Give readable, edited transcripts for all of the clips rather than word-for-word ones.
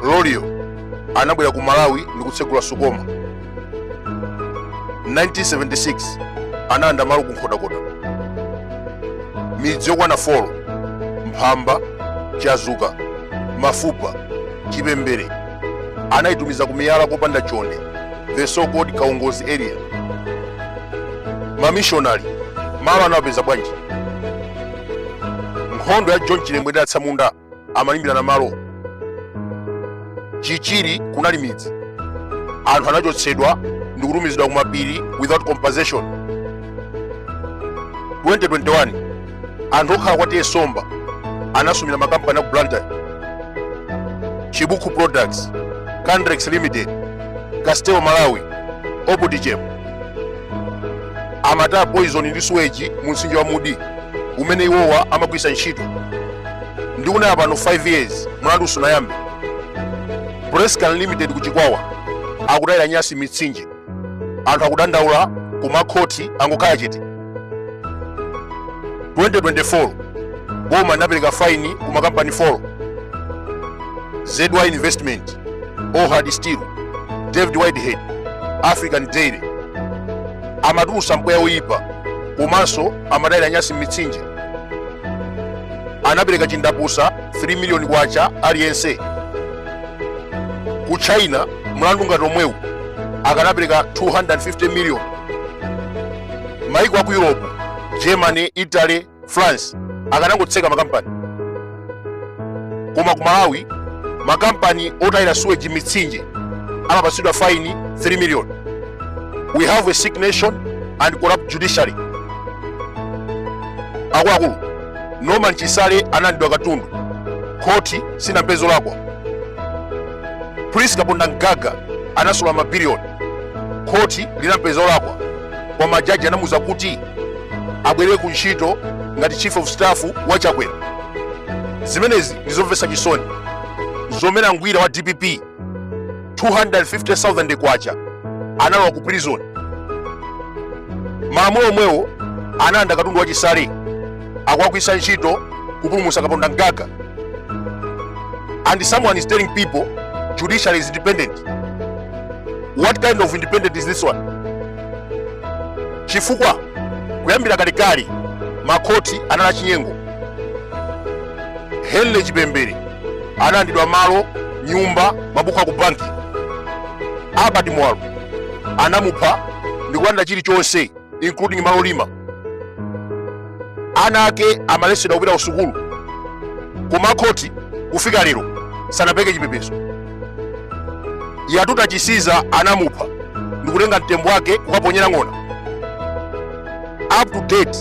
L'Oreal anabwera ku Malawi ndi kutsegula Sucoma. 1976 analanda malo ku Nkhotakota, midzi yokwana 4: Mphamba, Chazuka, Mafupa, Chipembere, anayitumiza ku miyala kopanda chonde, the so called Kaongozi area. Mamishonari malo anawapeza bwanji? Nkhondo ya John Chilembwe ndi atsamunda amalimbirana malo. Chichiri kunali midzi, anthu anachotsedwa ndi kutumizidwa ku mapiri without compensation. 2021 anthu okhala kwa T/A Somba anasumira makampani aku Blantyre: Chibuku Products, Candrex Limited, Castel Malawi, Optichem. Amataya poison ndi sewage mu mtsinje wa Mudi umene iwowa amagwiritsa ntchito. Ndikunena pano, 5 years mlandu sunayambe. Prescan Limited ku Chikwawa akutayira nyasi mitsinje, anthu akudandaula, koma khoti angokhala chete. 2024 boma linapereka faini ku makampani 4: ZY Investment, Ohad Steel, David Whitehead, African Dairy. Amatulusa mpweya oyipa komanso amatayira nyasi m'mitsinje. Anapereka chindapusa 3 miliyoni kwacha aliyense. Ku China mlandu ngati omwewu akanapereka 250 million. Maiko aku Europe, Germany, Italy, France akanangotseka makampani, koma ku Malawi makampani otayira sewage mitsinje amapatsidwa faini 3 million. We have a sick nation and corrupt judiciary. Akuluakulu, Norman Chisale analandidwa katundu, khoti sinampeze olakwa. Prince Kapondamgaga anasula mabiliyoni, khoti linampeza olakwa, koma majaji anamuuza kuti abwerere ku ntchito ngati chief of staff wa Chakwera. Zimenezi ndizomvetsa chisoni. Zomera Ngwira wa DPP, 250,000 kwacha, analowa ku prison. Malamulo omwewo analanda katundu wa Chisale akuwagwiritsa ntchito kupulumutsa Kapondamgaga. And someone is telling people judiciary is independent. What kind of independent is this one? Chifukwa kuyambira kalekale makhoti anali achinyengo. Henry Chipembere analandidwa malo, nyumba, mabuku aku banki. Albert Mwalo anamupha ndi kulanda chilichonse, including malo olima. Ana ake amaletsedwa kupita ku sukulu, koma khoti kufika lero sanapereke chipepeso. Yatuta Chisiza anamupha ndikutenga mtembo wake kukaponyera ng'ona. Up to date,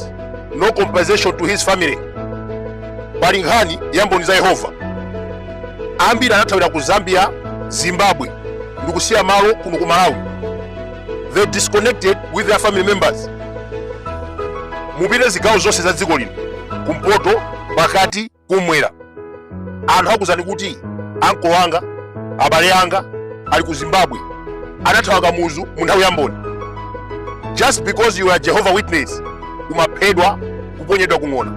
no compensation to his family. Pali nkhani ya Mboni za Yehova, ambiri anathawira ku Zambia, Zimbabwe ndikusiya malo kuno ku Malawi. They disconnected with their family members. Mupite zigawo zonse za dziko lino, kumpoto, pakati, kumwera, anthu akuuzani kuti ankolo anga, abale anga ali ku Zimbabwe, anathawa Kamuzu mu nthawi ya Mboni. Just because you are Jehovah Witness, umaphedwa, kuponyedwa kung'ona.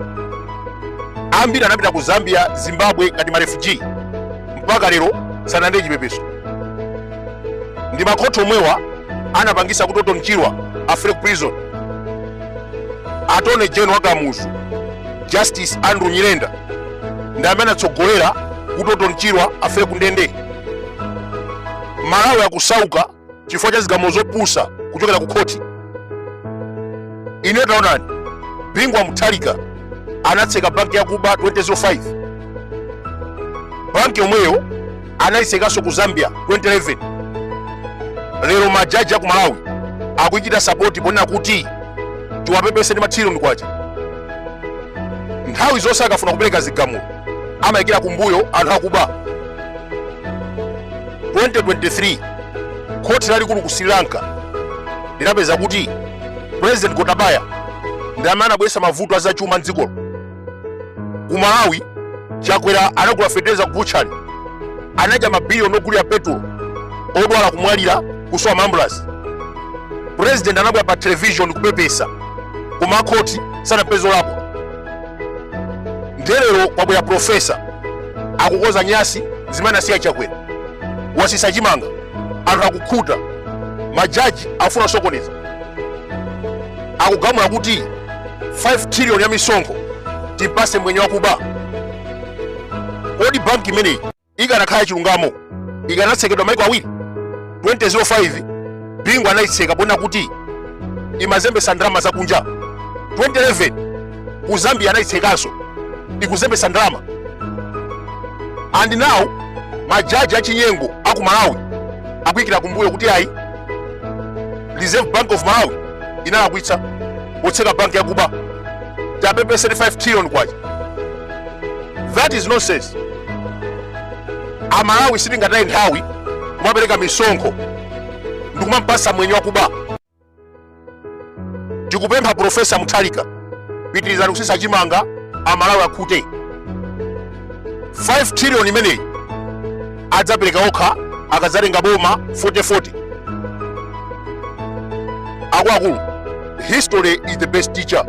Ambiri anapita ku Zambia, Zimbabwe ngati marefugee, mpaka lero sanalandire chipepeso. Ndi makhoti omwewa anapangisa kuti Orton Chirwa afere ku prison. Attorney General wa Kamuzu, Justice Andrew Nyirenda, ndi amene anatsogolera kuti Orton Chirwa afere ku ndende. Malawi akusauka chifukwa cha zigamulo zopusa kuchokera ku khoti. Ine taonani, Bingu wa Mutharika anatseka banki yakuba 2005. Banki yomweyo anayitsekanso ku Zambia 2011. Lero majaji aku Malawi akuichita support ponena kuti tiwapepese ndi matriliyoni kwacha. Nthawi zonse akafuna kupereka zigamulo amayikira kumbuyo anthu akuba. 2023 khoti lalikulu ku Sri Lanka linapeza kuti President Gotabaya ndi amene anabweretsa mavuto azachuma mdzikolo. Ku Malawi, Chakwera anagula fetereza ku butchery, anadya mabiliyoni ogulira petulo, odwala kumwalira, kusowa maambulansi. President anabwera pa television kupepesa, koma akhoti sanapeze olakwa. Ndelero kwabwera profesa akukoza nyasi zimene anasiya Chakwera. Watsitsa chimanga, anthu akukhuta, majaji afuna kusokoneza, akugamula kuti 5 trillion ya misonkho timpase mwenye wakuba. Kodi banki imeneyi ikanakhala chilungamo ikanatsekedwa maiko awiri? 2005 Bingu anayitseka ponena kuti imazembesa ndalama zakunja. 2011 ku Zambia anayitsekanso ikuzembesa ndalama. And now majaji achinyengo aku Malawi akuyikira kumbuyo kuti ayi, Reserve Bank of Malawi inalakwitsa potseka banki yakuba, tapepeseni 5 trillion kwacha. That is nonsense. Amalawi sitingataye nthawi kumapereka misonkho ndikumampasa mwenye wakuba. Tikupempha Profesa Mutharika, pitirizani kutsitsa chimanga, Amalawi akhute. 5 trillion imeneyi adzapereka okha akadzatenga boma 4040. Akuluakulu, history is the best teacher.